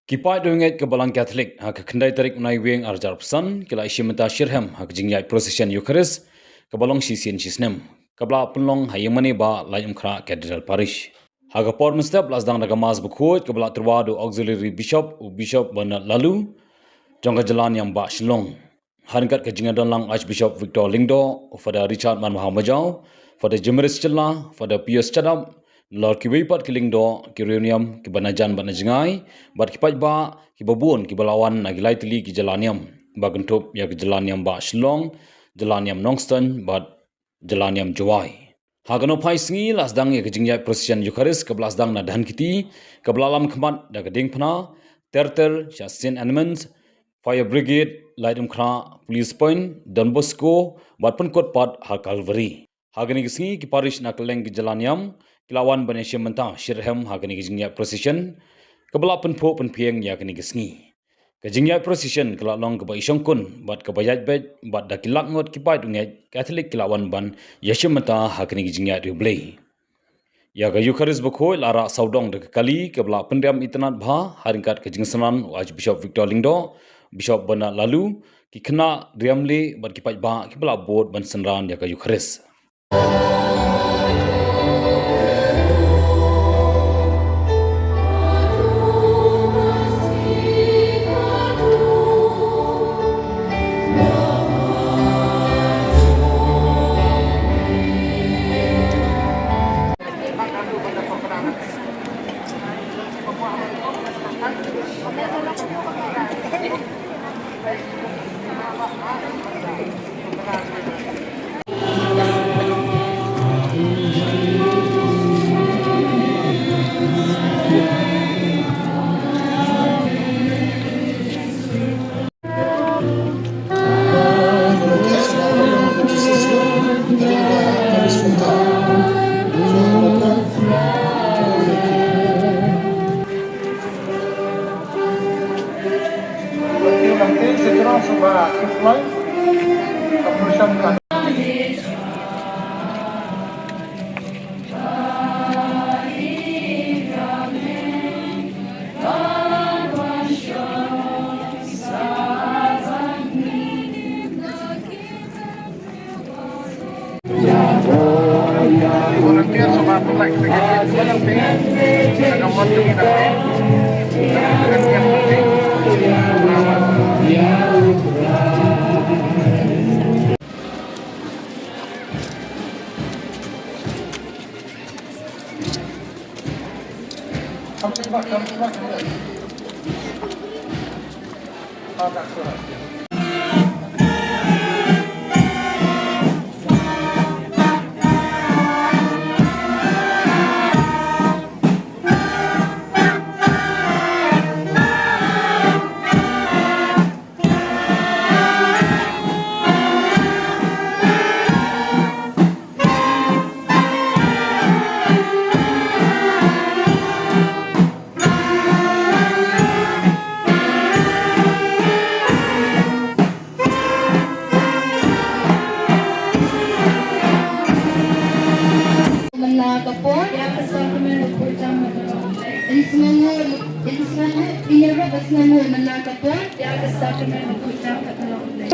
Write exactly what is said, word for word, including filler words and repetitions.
Ki paid riewngeit ka Balang Katholik ha ka khyndai tarik u Naiwieng ar hajar arphew san ki la ïashim bynta shitrhem ha ka jingïaid procession Eucharist kaba long shisien shisnem, kaba la pynlong ha Ïingmane Bah Laitumkhrah Cathedral Parish. Ha ka por mynstep la sdang da ka Mass bakhuid kaba la tyrwa da u Auxiliary Bishop, u Bishop Bernard Laloo, jong ka jylla niam Bah Shillong. Ha ryngkat ka jingïadonlang Archbishop Victor Lyngdoh, u Father Richard Manbha Majaw, Father Jimaris Shylla, Father Pius Shadap, nalor kiwei pat ki lyngdoh, ki riewniam, kiba na jan bad na jngai, bad ki paidbah, kiba bun, kiba la wan na ki lai tylli ki jylla niam, ba kynthup ïa ka jylla niam Bah Shillong, jylla niam Nongstoiñ, bad jylla niam Jowai. Ha kano phai sngi la sdang ïa ka jingïaid procession Eucharist kaba la sdang na Dhankheti, kaba la lam khmat da ka diengphna, ter ter sha Saint Edmunds, Fire Brigade, Laitumkhrah, Police Point, Don Bosco, bad pynkut pat ha Calvary. Ha kane ka sngi ki parish na kylleng ki jylla niam ki la wan ban ïashim bynta shitrhem ha kane ka jingïaid procession kaba la pynphuh pynphieng ïa kane ka sngi. Ka jingïaid procession ka la long kaba i shongkun bad kaba ïaid beit bad da ki lak ngut ki paid riewngeit Katholik ki la wan ban ïashim bynta ha kane ka jingïaid riewblei. Ïa ka Eucharist bakhuid la rah sawdong da ka kali kaba la pynriam itynnad bha ha ryngkat ka jingsynran u Archbishop Victor Lyngdoh, Bishop Bernard Laloo, ki khynnah riamlieh bad ki paidbah kiba la bud ban synran ïa ka Eucharist. Mynta ka por, ïa ka sakramen bakhuid jong ka Tnat Blei. Yn sngewnguh, yn sngewnguh, ïa ka sakramen bakhuid jong ka Tnat Blei.